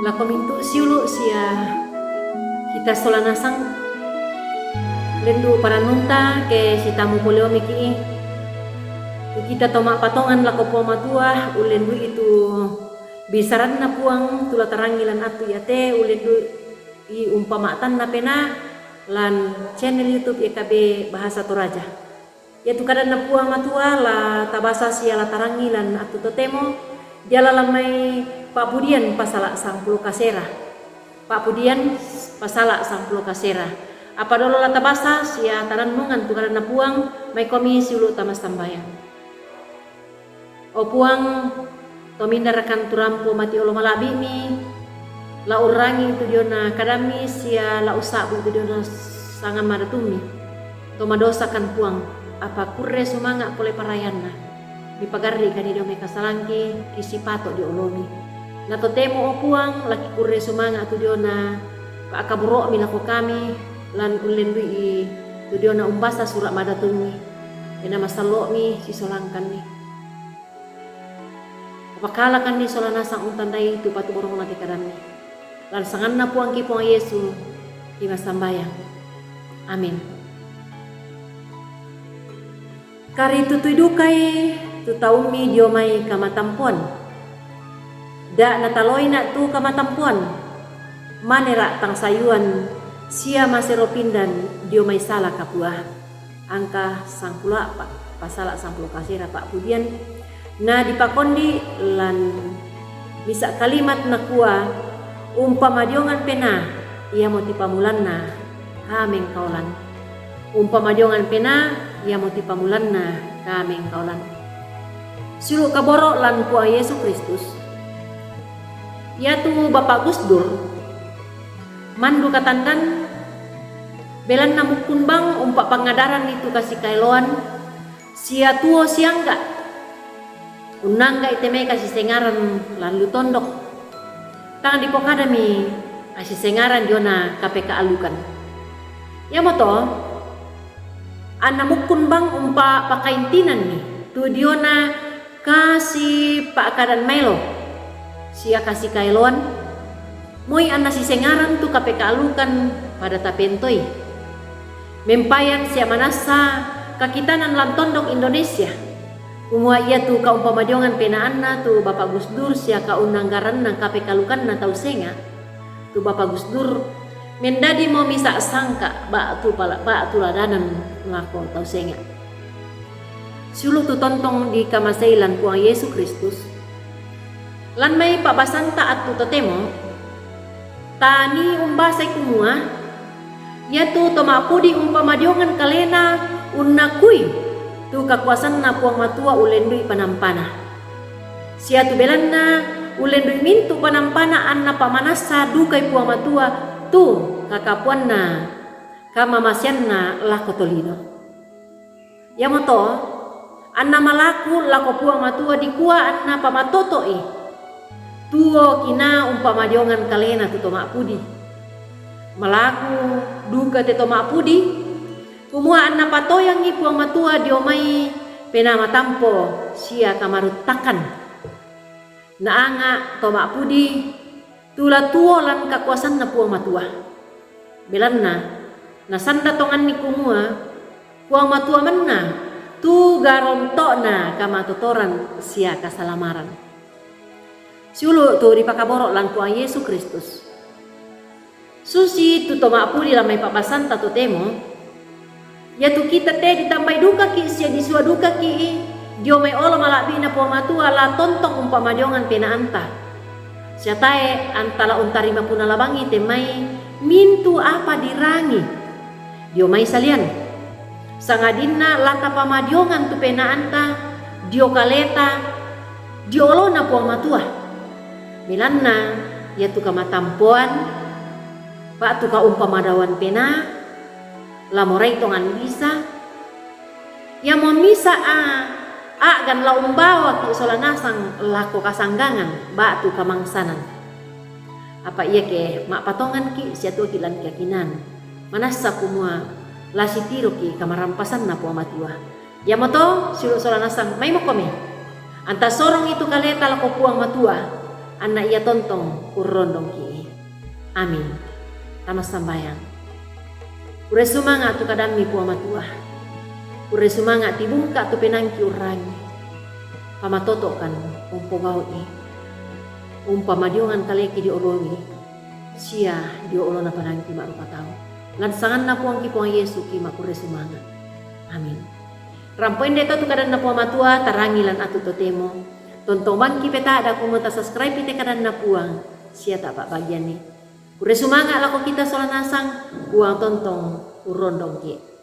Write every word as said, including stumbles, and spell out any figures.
Komintu siulu sia kita sola nasang lendu paranunta ke sitamu poleo miki. Tu kita toma patongan lako Puang Matua, ulendu itu bisaranna Puang tula tarangi lan atu iate, ulendu i umpamatan na pena lan channel YouTube E K B Bahasa Toraja. Iatu kadanna Puang Matua la tabasa sia la tarangi lan atu totemo, diala lan mai Pa'pudian pasala sangpulo kasera. Pa'pudian pasala sangpulo kasera. Apa dolo la tabasa sia tarannungan tu kadanna Puang, mai komi siulu tama sambayang. O Puang, tominda rakan turampo mati olo mala'bi'mi, la urangi tu diona kadammi sia la usa'bu tu diona sangan madatummi. To madosa kan Puang, apa kurre sumanga pole parayanna. Mipagarri kani dio mai kasalangki, kisipato dio olomi. Na totemo o Puang, laki kurre sumanga tu diona pa'kaburo'mi lako kami, lan ullendui tu diona umbasa sura madatummi. Ena masallo'mi sisolangkanni. Pakalakanni sola nasang untandai tu patuborongna te kadammi. Lan sanganna Puangki Puang Yesu, ima sambayang. Amin. Karitutui dukai tu taummi dio mai kamatampuan. Da nataloina tu kamatampuan. Manera tang sayuan sia masero pindan dio mai sala kapua. Angka sangpulo a'pa, pasala sangpulo kasera Pa'pudian, na dipakondi lan misa kalimat nakua, umpama diongan pena, iamo tipamulanna kamengkaolan. Umpama diongan pena, iamo tipamulanna kamengkaolan. Siulu kaboro lan Puang Yesu Kristus. Iatu Bapa Gusdur, mandu katandan, belanna mukkun bang umpa pangadaran itu kasikaeloan, sia tuo siangga. Unnanggai te mai kasisengaran lan lu tondok. Tang dipokadami asisengaran diona kapekaalukan. Iamoto, anna mukkun bang umpa pakaintinanni tu diona kasi pa'kadan maelo sia kasikaeloan, moi anna sisengaran tu kapekaalukan pada tapentoi. Mempayan sia manassa kakitanan lan tondok Indonesia. Kumua iatu kaumpama diongan penaanna tu Bapa Gusdur sia kaunnanggaranna kapekaalukanna tau senga. Tu Bapa Gusdur, mendadimo misa sangka ba'tu pala, ba'tu ladanan lako tau senga. Siulu tu tontong dikamasei lan Puang Yesu Kristus. Lan mai pa'basanta attu totemo, tanii umbasai kumua, iatu to ma'pudi umpama diongan kalena unnakui tu kakuasanna Puang Matua ullendui panampana. Sia tu belanna ullendui mintu panampana anna pamanassa dukai Puang Matua tu kakapuanna kamamaseanna lako tolino. Iamoto, anna malaku lako Puang Matua dikua anna pamatoto'i. Tuo kina umpama diongan kalena tu to ma'pudi. Malaku duka te to ma'pudi, kumua anna patoyangi Puang Matua dio mai Penaa Matampo sia kamaruttakan. Naanga to ma'pudi, tu la tuo lan kakuasanna Puang Matua. Belanna, nasanda tonganni kumua, Puang Matua menna, tu garonto'na kamatotoran sia kasalamaran. Siulu tu ripakaboro lan Puang Yesu Kristus. Susi tu to ma'pudi lan mai pa'basanta totemo, iatu kita te ditambai dukaki sia disua dukaki dio mai olo mala'bi'na Puang Matua la tontong umpama diongan penaanta. Sia tae antala untarima punala bangi te mai mintu apa dirangi dio mai salian. Sangadinna la tapamadiongan tu penaanta dio kaleta dio olona Puang Matua. Belanna iatu kamatampoan, ba'tu kaumpamadaoan penaa, la morai tongan bisa, iamo misa a, a'gan la umbawaki sola nasang lako kasanggangan, ba'tu kamangsanan. Apa iake ma'patonganki sia tuoki lan keyakinan, manassa kumua la sitiroki kamarampasanna Puang Matua. Iamoto, siulu sola nasang maimokomi. Anta sorongi tu kaleta lako Puang Matua. anna ia tontong urrondongki. Amin. Tama sambayang. Kurre sumanga' tu kadammi, Puang Matua. Kurre sumanga' tibungka' tu penaangki urrangi. Pamatoto'kan umpogau'i, umpamadiongan kaleki dio olomi sia dio olona penaangki ma'rupa tau. Lan sanganna Puangki Puang Yesu ki ma'kurre sumanga'. Amin. Rampo inde to tu kadanna Puang Matua, tarangi lan atu totemo. Tontong bangki peta'da kumua tasubscribe te kadanna Puang sia tapa'bagianni. Kurre sumanga' lako kita sola nasang, Puang tontong urrondongki.